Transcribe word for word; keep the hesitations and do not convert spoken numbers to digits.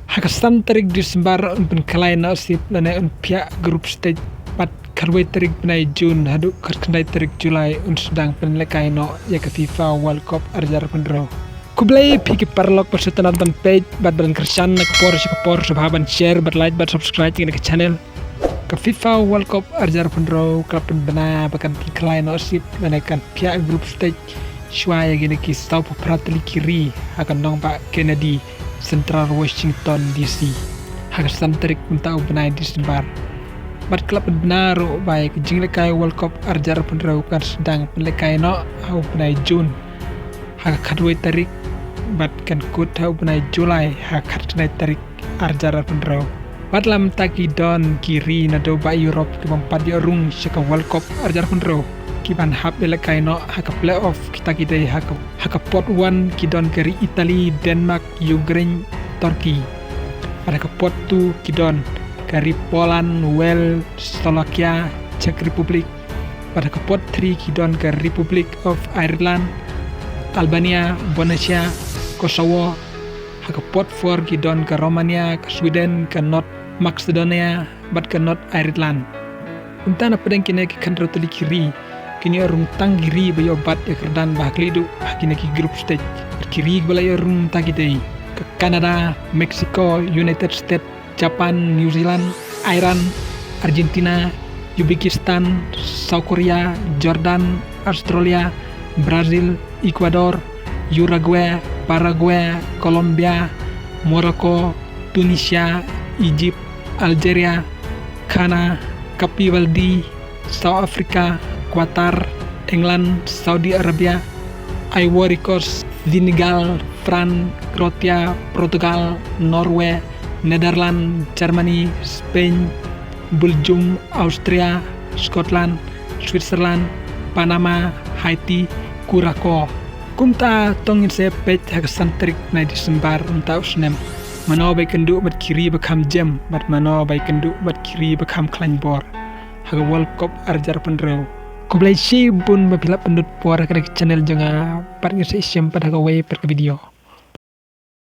Ha ka san tarik December un pynkhlaiñ noh sip lane un phiah group stage bad khatwei tarik bnai June haduh khatkhyndai tarik July un sdang pynlehkai noh ïa ka FIFA World Cup arhajar arphew hynriew. Khublei phi ki paralok ba sngewtynnat ban peit bad ban kyrshan na ka por sha ka por, sngewbha ban share bad like bad subscribe ïa ka channel. Ka FIFA World Cup arhajar arphew hynriew ka la pynbna ba kan pynkhlaiñ noh sip lane kan phiah group stage shuwa ïa kine ki saw phew phra tylli ki ri ha ka nongbah Kennedy, Central Washington D C ha ka san tarik mynta u bnai December. Bad ka la pynbna ruh ba ïa ka jinglehkai World Cup arhajar arphew hynriew kan sdang pynlehkai noh ha u bnai June ha ka khatwei tarik bad kan kut ha u bnai July ha ka khatkhyndai tarik arhajar arphew hynriew. Bad la mynta ki don ki ri naduh bah Europe ki bym pat ïoh rung sha ka World Cup arhajar arphew hynriew ki ban hap ïalehkai noh ha ka playoff kita ki dei ha ka, ha ka pot one ki don ka ri Italy, Denmark, Ukraine, Turkey. Bad ha ka pot two ki don ka ri Poland, Wales, Slovakia, Czech Republic. Bad ha ka pot three ki don ka Republic of Ireland, Albania, Bosnia, Kosovo. Ha ka pot four ki don ka Romania, ka Sweden, ka North Macedonia bad ka North Ireland. Kumta na pdeng kine ki khynraw tylli ki ri kin ïoh rung tang ki ri ba ïoh bat ïa ka kyrdan ba ha khlieh duh ha kine ki group stage. Bad ki ri ba la ïoh rung tang ki dei ka Canada, Mexico, United States, Japan, New Zealand, Iran, Argentina, Uzbekistan, South Korea, Jordan, Australia, Brazil, Ecuador, Uruguay, Paraguay, Colombia, Morocco, Tunisia, Egypt, Algeria, Ghana, Cape Verde, South Africa, Qatar, England, Saudi Arabia, Ivory Coast, Senegal, France, Croatia, Portugal, Norway, Netherlands, Germany, Spain, Belgium, Austria, Scotland, Switzerland, Panama, Haiti, Curacao. Kumta to ngin sa peit ha ka san tarik bnai December mynta u snem. Mano ba ïakynduh bad ki ri ba kham jem bad mano ba ïakynduh bad ki ri ba kham khlaiñ bor ha ka World Cup arhajar arphew hynriew. Khublei shibun ba phi la pynlut por ha ka channel jong nga bad ngin sa ïashem pat ha kawei pat ka video.